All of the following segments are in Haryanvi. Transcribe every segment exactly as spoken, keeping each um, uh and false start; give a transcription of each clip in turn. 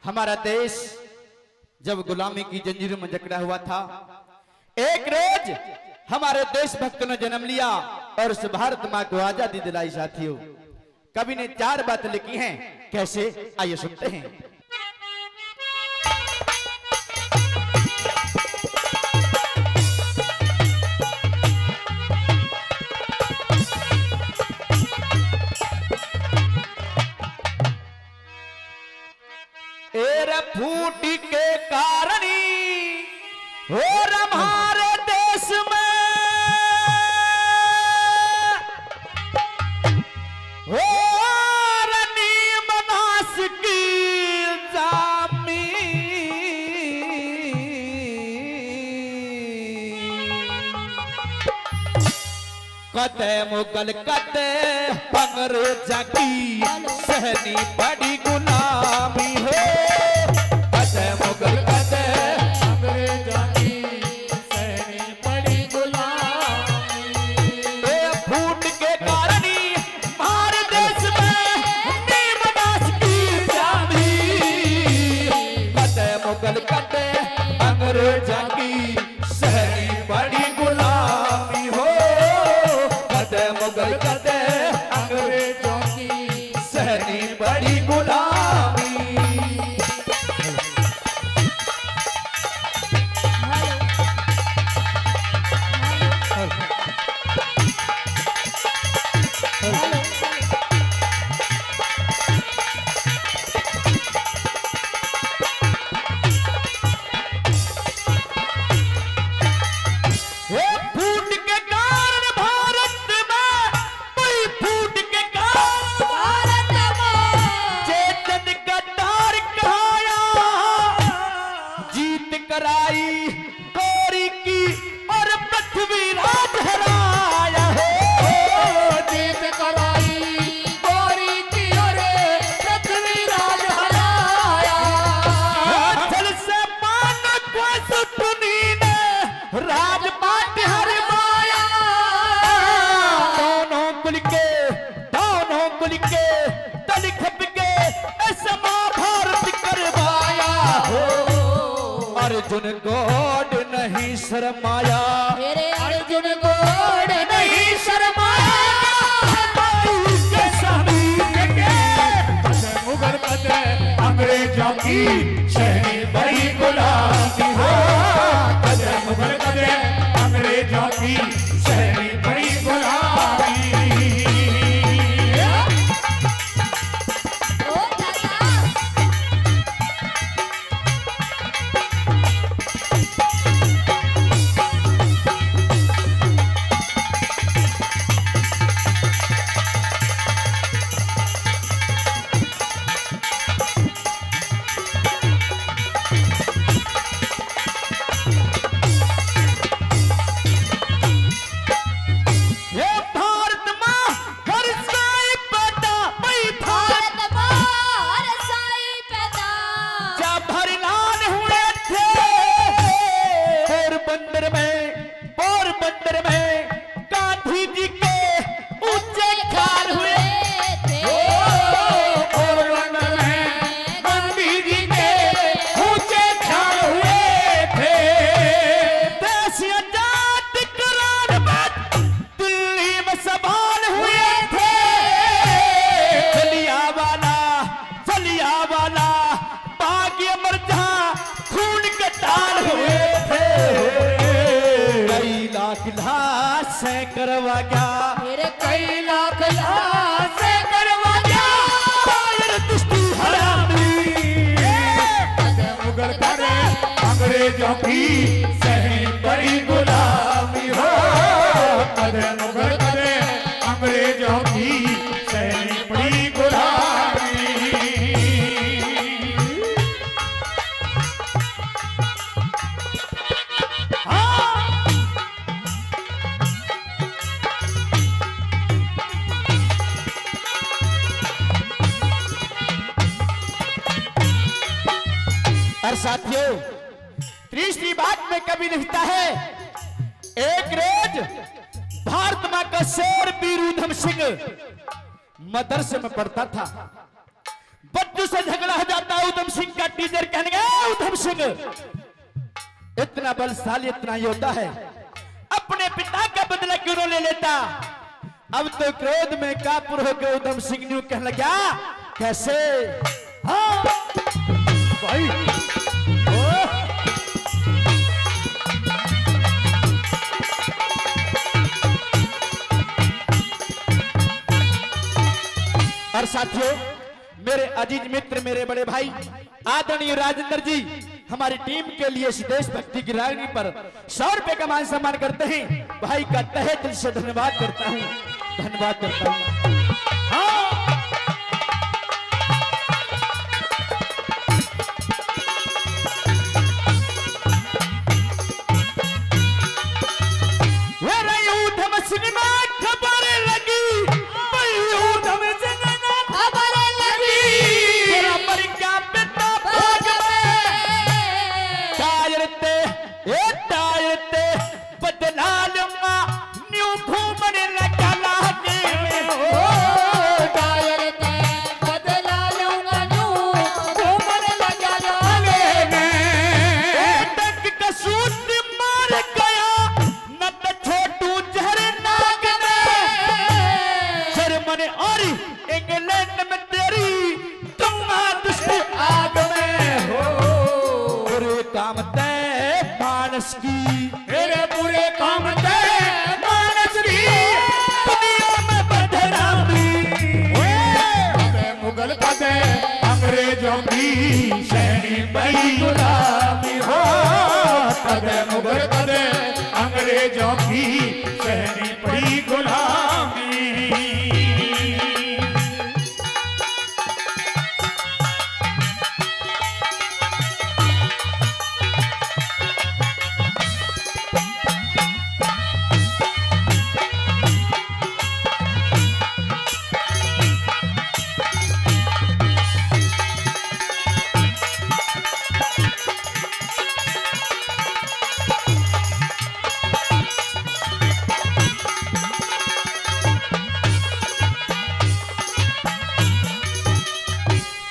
हमारा देश जब गुलामी की जंजीरों में जकड़ा हुआ था, एक रोज हमारे देशभक्त ने जन्म लिया और उस भारत माँ को आजादी दिलाई। साथियों, कवि ने चार बात लिखी हैं। कैसे, आइए सुनते हैं। ए रे फूट के कारणी हो रे म्हारे देश में, हो रे नीम नाश की जामी। कदे मुगल कदे अंग्रेजां की सहनी बड़ी गुलामी हो। कदे मुगल कदे अंग्रेजां की सहनी बड़ी गुलामी। ए फूट के कारणी म्हारे देश में नीम नाश की जामी। कदे मुगल कदे अंग्रेजां की सहनी बड़ी गुलामी हो। कदे मुगल कदे अंग्रेजों की सहनी बड़ी गुलामी। हे फूट के कारण भारत में, कोई फूट के कारण भारत में। चेतन का तार कहाया, जीत कराई गोरी की और पृथ्वीराज हराया हो। जीत कराई गोरी की और पृथ्वीराज हराया। जल से पान को सुटनी ने राजपाट हरवाया। दोनों कुल के, दोनों कुल के तल खप के ऐसा महाभारत करवाया हो। अर्जुन गोड नहीं शर्माया। मेरे अर्जुन गोड नहीं शर्माया। भाई के समीर के। कदे मुगल कदे अंग्रेजों की सहनी बड़ी गुलामी हो। कदे मुगल कदे अंग्रेजों की सहनी बड़ी गुलामी। ओ दादा। हे भारत माँ, हर साई पैदा, भाई भारत भारत माँ, हर साई पैदा। जब हरिलाल हुए थे पोरबंदर में, पोरबंदर में गांधी जी के ऊंचे ख्याल हुए थे। ओ, पोरबंदर में गांधी जी के ऊंचे ख्याल हुए थे। देश आजाद करार में दिल्ली में सवाल हुए थे। जलियांवाला, जलियांवाला बाग, अमर जहां खून के ताल हुए थे। कई लाख लाशें करवा गया। मेरे कई लाख लाशें करवा गया। कायर दुष्टी हरामी। कदे मुगल कदे अंग्रेजों की सहनी बड़ी गुलामी हो। कदे मुगल कदे अंग्रेजों की सहनी बड़ी गुलामी। हाँ। और साथियों, तीसरी बात में कवि लिखता है, एक रोज भारत माँ का शेर वीर ऊधम सिंह मदरसे में पढ़ता था। बद से झगड़ा हो जाता है। उधम सिंह का टीचर कहने लगा, "ए उधम सिंह, इतना बलशाली, इतना योद्धा है, अपने पिता का बदला क्यों नहीं ले लेता?" अब तो क्रोध में कापुर होकर उधम सिंह न्यू कहने लगा, "कैसे?" हाँ भाई। ओ। और साथियों, मेरे अजीज मित्र, मेरे बड़े भाई आदरणीय राजेंद्र जी हमारी टीम के लिए इस देशभक्ति की रागनी पर सौ रुपए का मान सम्मान करते हैं। भाई का तहे दिल से धन्यवाद करता हूँ, धन्यवाद करता हूँ। हाँ। वो रही उधम सिंह में खबर लगी, भाई उधम सिंह ने खबर लगी। तेरा मर गया पिता भोग में। टायर ते, ए टायर ते बदला लूंगा, न्यू घूमने लगा लागे में। ओ, टायर ते बदला लूंगा, न्यू घूमने लगा लागे में। ए टंक कसूर मार गया, न तो छोटू जहर नाग में। जर्मन और इंग्लैंड में तेरी तुम दुष्ट आग में हो। बुरे काम ते मानस की, तेरे बुरे काम ते मानस की दुनिया में बदनामी। कदे मुगल कदे अंग्रेजों की सहनी पड़ी गुलामी हो, कदे मुगल कदे अंग्रेजों की सहनी पड़ी गुलामी।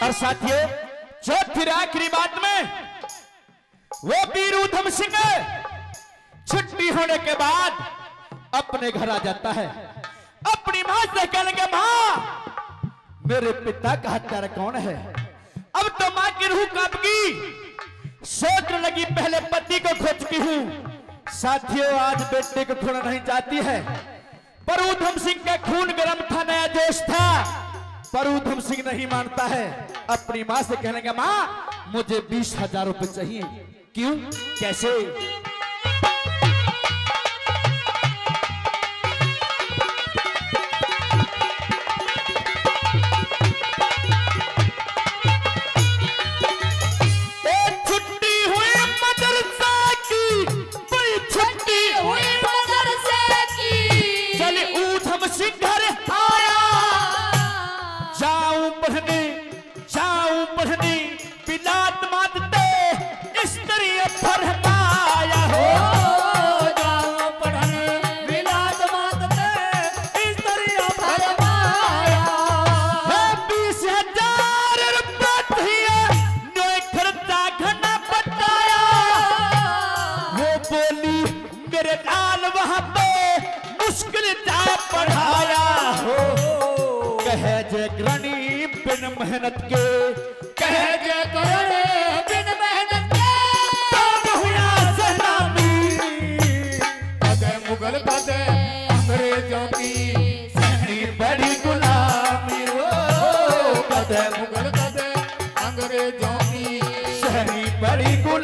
और साथियों, चौथी और आखिरी बात में वो वीर उधम सिंह छुट्टी होने के बाद अपने घर आ जाता है, अपनी माँ से कहने लगे, "माँ, मेरे पिता का हत्यारा कौन है?" अब तो माँ की रूह कांप गई, सोचने लगी, पहले पति को खो चुकी हूँ, साथियों, आज बेटे को खोना नहीं चाहती है। पर उधम सिंह का खून गर्म था, नया जोश था, पर उधम सिंह नहीं मानता है। अपनी माँ से कहने लगा, "माँ, मुझे बीस हजार रुपए चाहिए।" क्यों? कैसे? ए, छुट्टी हुई मदरसा की, भाई छुट्टी हुई मदरसे की। चल उधम सिंह घर आया, जाऊं पढ़ने, जाऊं पढ़ने बिलात मात ते, स्त्री फरमाया हो। ओ, जाऊं पढ़ने बिलात मात ते, स्त्री फरमाया। है बीस हजार रुपये थिए, न्योय खर्चा घना बताया। वो बोली, मेरे नाल वहां पे मुश्किल जा पढ़ाया हो। कहे जे करनी बिन मेहनत के, कहे जे करनी बिन मेहनत के, तो बहुया सलामी। कदे मुगल कदे अंग्रेजों की सहनी बड़ी गुलामी हो। कदे मुगल कदे अंग्रेजों की सहनी बड़ी गुलामी।